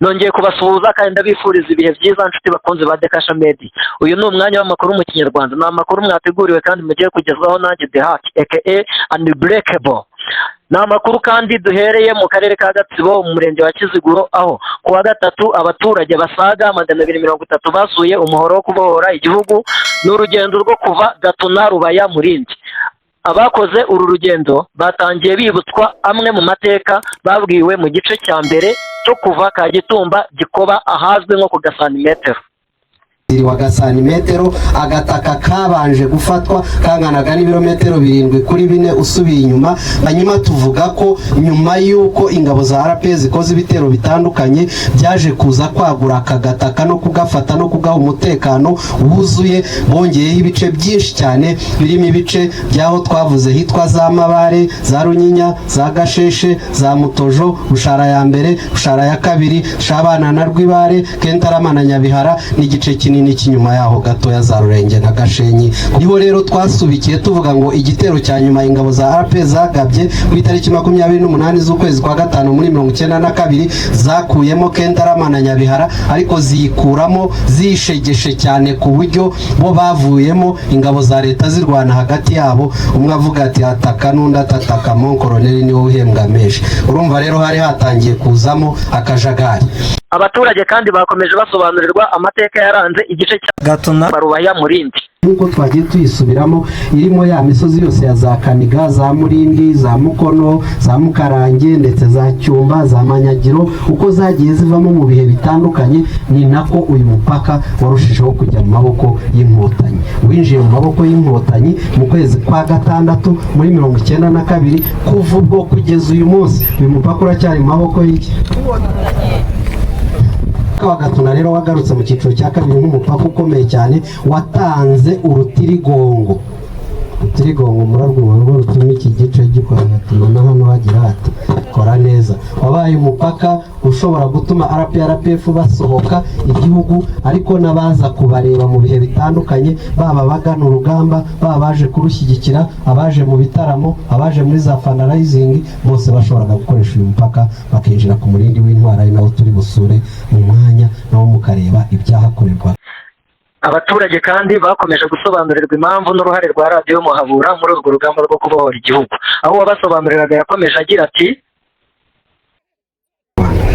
Nongeye kubasuhuza kandi ndabifuriza ibihe byiza, nshuti bakunzi ba Dekasha Media. Uyu ni umwanya w'amakuru mu Kinyarwanda. Ni amakuru mwateguriwe kandi mugiye kugezwaho nanjye, The Hack aka Unbreakable. Ni amakuru kandi duhereye mu karere ka Gatsibo, mu murenge wa Kiziguro, aho ku wa gatatu abaturage basaga 230 basuye umuhoro wo kubohora igihugu. Ni urugendo rwo kuva Gatuna, Rubaya, Murindi. Abakoze uru rugendo batangiye bibutswa amwe mu mateka babwiwe mu gice cya mbere cyo kuva Kagitumba, Gikoba, ahazwi nko ku Gasantimetero. Wa Gasantimetero, agataka kabanje gufatwa kanganaga n'ibirometero 7 kuri 4 usubiye inyuma. Hanyuma tuvuga ko nyuma y'uko ingabo za RP zikoze ibitero bitandukanye, byaje kuza kwagura aka gataka no kugafata no kugaha umutekano wuzuye. Bongeyeho ibice byinshi cyane, birimo ibice by'aho twavuze hitwa za Mabare, za Runyinya, za Gasheshe, za Mutojo, Bushara ya mbere, Bushara ya kabiri, Shabana na Rwibare, Kentarama na Nyabihara, n'igice kinini cy'inyuma yaho gatoya za Rurenge na Gashenyi. Niho rero twasubikiye tuvuga ngo igitero cya nyuma ingabo za RP zagabye ku itariki 28 z'ukwezi kwa gatanu muri 92, zakuyemo Kentarama na Nyabihara, ariko ziyikuramo zishegeshe cyane, ku buryo bo bavuyemo ingabo za leta zirwana hagati yabo, umwe avuga ati "Ataka", n'undi atataka "Mon colonel, niwe uhembwa menshi". Urumva rero hari hatangiye kuzamo akajagari. Abaturage kandi bakomeje basobanurirwa amateka yaranze igice cya Gatuna, Rubaya, Murindi. Nk'uko twagiye tuyisubiramo, irimo ya misozi yose ya za Kaniga, za Murindi, za Mukono, za Mukarange, ndetse za Cyumba, za Manyagiro, uko zagiye zivamo mu bihe bitandukanye, ni nako uyu mupaka warushijeho kujya mu maboko y'Inkotanyi. Winjiye mu maboko y'Inkotanyi mu kwezi kwa gatandatu muri 92. Kuva ubwo kugeza uyu munsi, uyu mupaka uracyari mu maboko y'iki? Wa Gatuna rero wagarutse mu cyiciro cya kabiri nk'umupaka ukomeye cyane watanze urutirigongo. Urutirigongo murarwumva, rwo rutuma iki gice gikora Gatuna na hano hagira hati kora neza. Wabaye umupaka ushobora gutuma RPRPF basohoka igihugu, ariko n'abaza kubareba mu bihe bitandukanye, baba bagana urugamba, baba baje kurushyigikira, abaje mu bitaramo, abaje muri za fundraising, bose bashoboraga gukoresha uyu mupaka bakinjira ku Murindi w'Intwari, ari nawo turi busure mu mwanya, nawo mukareba ibyahakorerwa. Abaturage kandi bakomeje gusobanurirwa impamvu n'uruhare rwa Radiyo Muhabura muri urwo rugamba rwo kubohora igihugu, aho uwabasobanuriraga yakomeje agira ati: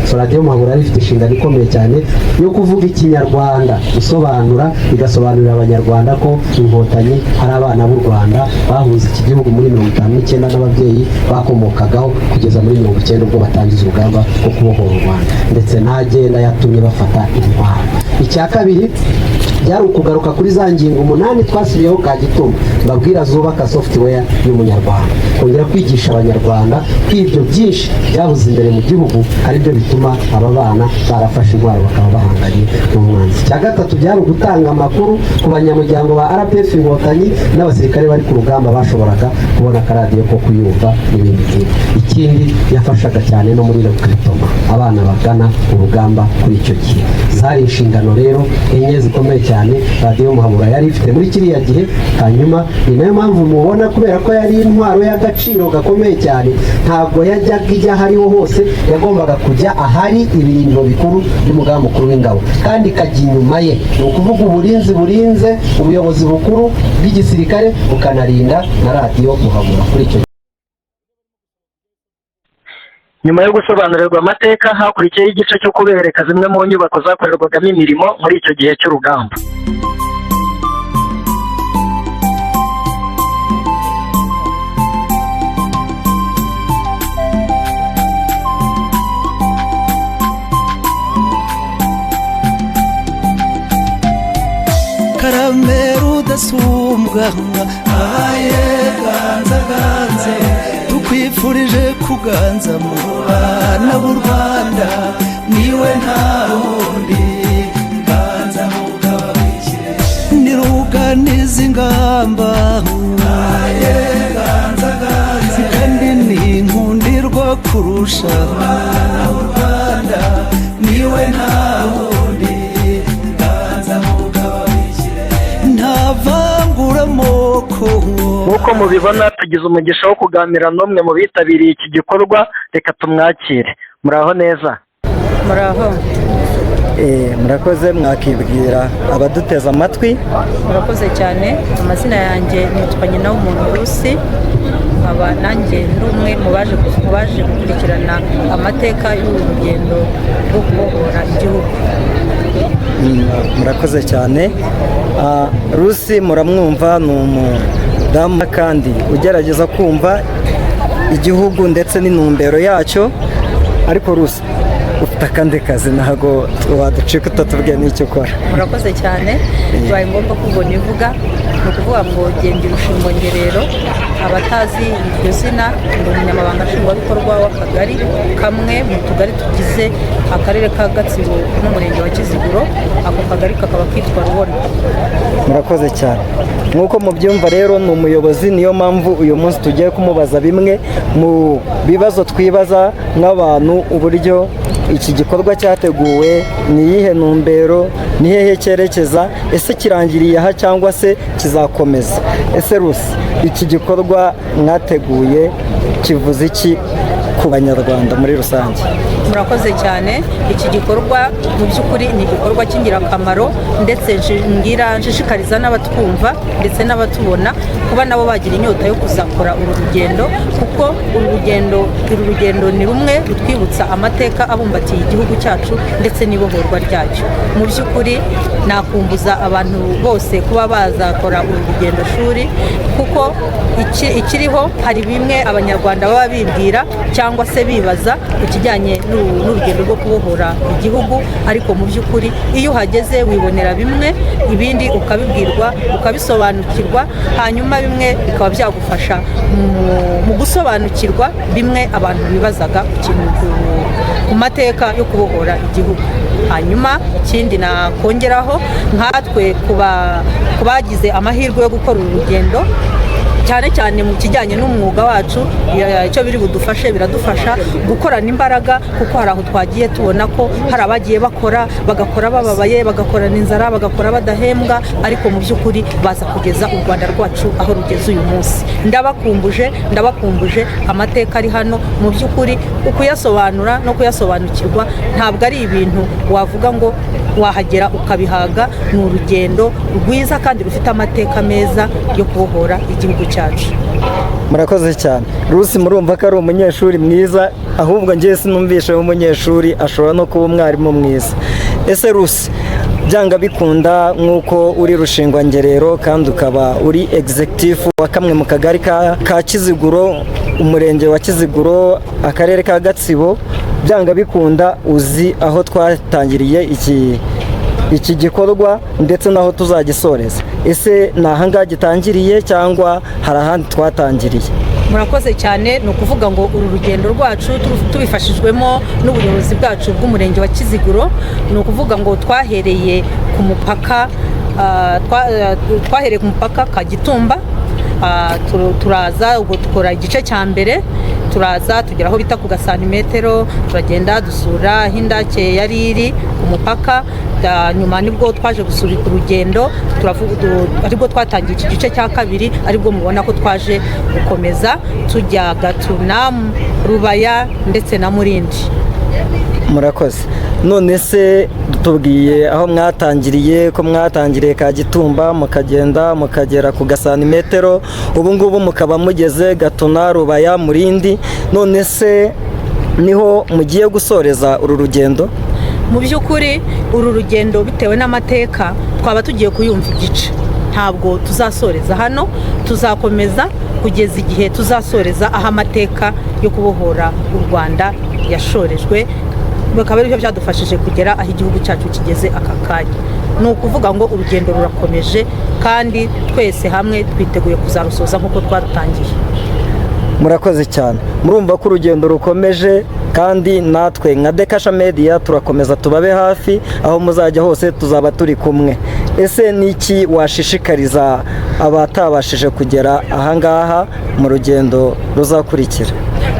So Radiyo Muhabura yari ifite inshingano ikomeye cyane yo kuvuga Ikinyarwanda, gusobanura, igasobanurira Abanyarwanda ko Inkotanyi ari abana b'u Rwanda bahunze iki gihugu muri 59 n'ababyeyi bakomokagaho, kugeza muri 90 ubwo batangiza urugamba rwo kubohora u Rwanda, ndetse n'agenda yatumye bafata intwaro. Icya kabiri byari ukugaruka kuri za ngingo umunani twasubiyeho Kagitumba mbabwira, zubaka software y'Umunyarwanda, kongera kwigisha Abanyarwanda ko ibyo byinshi byabuze imbere mu gihugu ari byo bituma aba bana barafashe intwaro, bakaba bahanganye n'umwanzi. Icya gatatu byari ugutanga amakuru ku banyamuryango ba RPF Inkotanyi n'abasirikare bari ku rugamba, bashoboraga kubona akaradiyo ko kuyumva n'ibindi nk'ibyo. Ikindi, yafashaga cyane no muri recrutement, abana bagana urugamba kuri icyo gihe. Zari inshingano rero enye zikomeye cyane Radiyo Muhabura yari ifite muri kiriya gihe. Hanyuma ni nayo mpamvu mubona, kubera ko yari intwaro y'agaciro gakomeye cyane, ntabwo yajyaga ijya aho ariho hose. Yagombaga kujya ahari ibirindiro bikuru by'umugaba mukuru w'ingabo, kandi ikajya inyuma ye. Ni ukuvuga uburinzi burinze ubuyobozi bukuru bw'igisirikare, bukanarinda na Radiyo Muhabura kuri icyo. Nyuma yo gusobanurirwa amateka, hakurikiyeho igice cyo kubereka zimwe mu nyubako zakorerwagamo imirimo muri icyo gihe cy'urugamba. Karamera udasumbwa, aye ganza ganze, tukwifurije kuganza mu bana b'u Rwanda, niwe nta wundi. Ganza mugaba w'ikire, niruganiza ingamba, aye ganza ganze, kandi ni inkundirwa kurusha bana b'u Rwanda, niwe nta wundi. Ganza mugaba w'ikire, nta vanguramoko. Nk'uko mubibona, tugize umugisha wo kuganira n'umwe mu bitabiriye iki gikorwa. Reka tumwakire. Muraho neza? Muraho. Murakoze, mwakibwira abaduteze amatwi? Murakoze cyane. Amazina yanjye nitwa Nyina w'umuntu Rusi, nkaba nanjye ndi umwe mu baje gukurikirana amateka y'uru rugendo rwo kubohora igihugu. Murakoze cyane. Rusi muramwumva, ni umudamu kandi ugerageza kumva igihugu ndetse n'intumbero yacyo. Ariko Rusi, ufite akandi kazi, ntabwo waducika utatubwiye n'icyo ukora. Murakoze cyane. Bibaye ngombwa ko ubwo nivuga, ni ukuvuga ngo genda irushingo ngerero. Abatazi iryo zina, ndi umunyamabanga nshingwabikorwa w'akagari kamwe mu tugari tugize akarere ka Gatsibo n'umurenge wa Kiziguro. Ako kagari kakaba kitwa Rubona. Murakoze cyane. Nk'uko mubyumva rero, ni umuyobozi, niyo mpamvu uyu munsi tugiye kumubaza bimwe mu bibazo twibaza nk'abantu: uburyo iki gikorwa cyateguwe, ni iyihe ntumbero, ni hehe cyerekeza, ese kirangiriye aha cyangwa se kizakomeza? Ese Rusi, iki gikorwa mwateguye kivuze iki ku Banyarwanda muri rusange? Murakoze cyane. Iki gikorwa mu by'ukuri ni igikorwa cy'ingirakamaro, ndetse ngira nshishikariza n'abatwumva ndetse n'abatubona kuba nabo bagira inyota yo kuzakora uru rugendo, kuko uru rugendo ni rumwe rutwibutsa amateka abumbatiye igihugu cyacu ndetse n'ibohorwa ryacyo. Mu by'ukuri nakumbuza abantu bose kuba bazakora uru rugendo shuri, kuko ikiriho hari bimwe Abanyarwanda baba bibwira cyangwa se bibaza ku kijyanye n'urugendo rwo kubohora igihugu. Ariko mu by'ukuri iyo uhageze wibonera bimwe, ibindi ukabibwirwa, ukabisobanukirwa, hanyuma bimwe bikaba byagufasha mu gusobanukirwa bimwe abantu bibazaga ku kintu ku mateka yo kubohora igihugu. Hanyuma ikindi nakongeraho, nkatwe ku bagize amahirwe yo gukora uru rugendo, cyane cyane mu kijyanye n'umwuga wacu, icyo biri budufashe, biradufasha gukorana imbaraga, kuko hari aho twagiye tubona ko hari abagiye bakora, bagakora bababaye, bagakorana inzara, bagakora badahembwa, ariko mu by'ukuri baza kugeza u Rwanda rwacu aho rugeze uyu munsi. Ndabakumbuje, ndabakumbuje, amateka ari hano mu by'ukuri ukuyasobanura no kuyasobanukirwa ntabwo ari ibintu wavuga ngo wahagera ukabihaga. Ni urugendo rwiza kandi rufite amateka meza yo kubohora igihugu cyacu. Murakoze cyane, Rusi. Murumva ko ari umunyeshuri mwiza, ahubwo ngewe sinumvishe w'umunyeshuri, ashobora no kuba umwarimu mwiza. Ese Rusi, byanga bikunda, nk'uko uri rushingwangerero kandi ukaba uri executive wa kamwe mu kagari ka Kiziguro, umurenge wa Kiziguro, akarere ka Gatsibo, byanga bikunda uzi aho twatangiriye iki gikorwa ndetse n'aho tuzagisoreza. Ese ni ahangaha gitangiriye cyangwa hari ahandi twatangiriye? Murakoze cyane. Ni ukuvuga ngo uru rugendo rwacu, tubifashijwemo n'ubuyobozi bwacu bw'umurenge wa Kiziguro, ni ukuvuga ngo twahereye ku mupaka, twahereye ku mupaka Kagitumba, turaza, ubwo dukora igice cya mbere, turaza tugera aho bita ku gasantimetero, turagenda dusura aho indake yari iri ku mupaka. Nyuma nibwo twaje gusubika urugendo, aribwo twatangiye iki gice cya kabiri, aribwo mubona ko twaje gukomeza tujya Gatuna, Rubaya ndetse na Murindi. Murakoze. None se tubwiye aho mwatangiriye, ko mwatangiriye Kagitumba, mukagenda mukagera ku gasantimetero, ubu ngubu mukaba mugeze Gatuna, Rubaya, Murindi. None se niho mugiye gusoreza uru rugendo? Mu by'ukuri uru rugendo, bitewe n'amateka, twaba tugiye kuyumva igice. Ntabwo tuzasoreza hano, tuzakomeza kugeza igihe tuzasoreza aho amateka yo kubohora u Rwanda yashorejwe, bikaba aribyo byadufashije kugera aho igihugu cyacu kigeze aka kanya. Ni ukuvuga ngo urugendo rurakomeje, kandi twese hamwe twiteguye kuzarusoza nk'uko twarutangiye. Murakoze cyane. Murumva ko urugendo rukomeje, kandi natwe nka Dekasha Media turakomeza tubabe hafi, aho muzajya hose tuzaba turi kumwe. Ese ni iki washishikariza abatabashije kugera ahangaha mu rugendo ruzakurikira?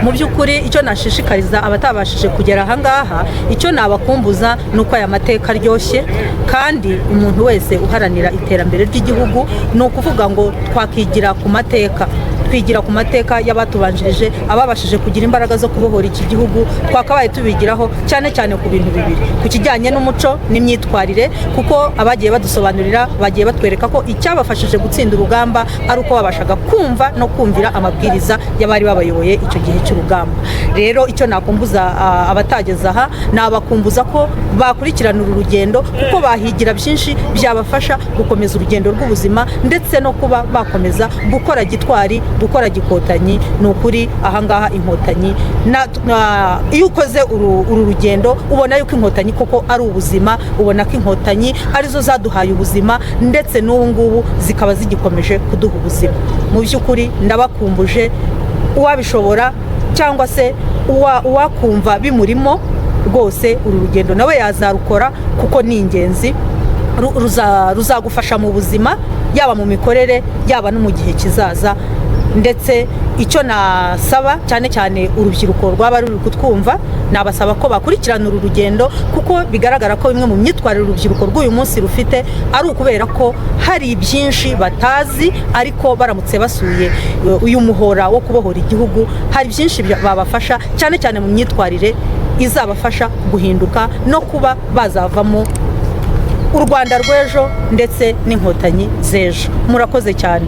Mu by'ukuri icyo nashishikariza abatabashije kugera ahangaha, icyo nabakumbuza ni uko aya mateka aryoshye, kandi umuntu wese uharanira iterambere ry'igihugu, ni ukuvuga ngo twakigira ku mateka. Twigira ku mateka y'abatubanjirije, ababashije kugira imbaraga zo kubohora iki gihugu. Twakabaye tubigiraho cyane cyane ku bintu bibiri: ku kijyanye n'umuco n'imyitwarire, kuko abagiye badusobanurira bagiye batwereka ko icyabafashije gutsinda urugamba ari uko babashaga kumva no kumvira amabwiriza y'abari babayoboye icyo gihe cy'urugamba. Rero icyo nakumbuza abatageze aha, nabakumbuza ko bakurikirana uru rugendo, kuko bahigira byinshi byabafasha gukomeza urugendo rw'ubuzima, ndetse no kuba bakomeza gukora gitwari, gukora gikotanyi. Ni ukuri, ahangaha Inkotanyi iyo ukoze uru rugendo, ubona yuko Inkotanyi koko ari ubuzima, ubona ko Inkotanyi arizo zaduhaye ubuzima, ndetse n'ubu ngubu zikaba zigikomeje kuduha ubuzima. Mu by'ukuri ndabakumbuje, uwabishobora cyangwa se uwakumva bimurimo rwose, uru rugendo nawe yazarukora, kuko ni ingenzi. Ruzagufasha mu buzima, yaba mu mikorere, yaba no mu gihe kizaza. Ndetse icyo nasaba cyane cyane urubyiruko rwaba ruri kutwumva, nabasaba ko bakurikirana uru rugendo, kuko bigaragara ko bimwe mu myitwarire urubyiruko rw'uyu munsi rufite ari ukubera ko hari byinshi batazi. Ariko baramutse basuye uyu muhora wo kubohora igihugu, hari byinshi babafasha, cyane cyane mu myitwarire izabafasha guhinduka no kuba bazavamo u Rwanda rw'ejo ndetse n'Inkotanyi z'ejo. Murakoze cyane.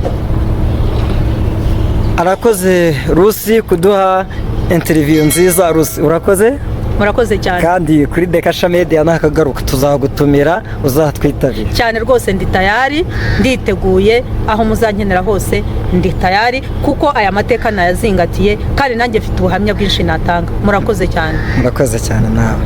Arakoze Rusi kuduha interview nziza. Rusi, urakoze. Murakoze cyane. Kandi kuri Dekasha Media nakagaruka tuzagutumira, uzatwitabira. Cyane rwose, ndi tayari, nditeguye. Aho muzankenera hose ndi tayari, kuko aya mateka nayazingatiye, kandi nanjye mfite ubuhamya bwinshi natanga. Murakoze cyane. Murakoze cyane nawe.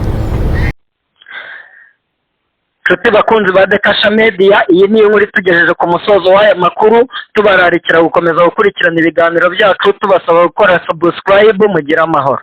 Nshuti bakunzi ba Dekasha Media, iyi ni inkuru itugejeje ku musozo w'aya makuru. Tubararikira gukomeza gukurikirana ibiganiro byacu, tubasaba gukora subscribe. Mugire amahoro.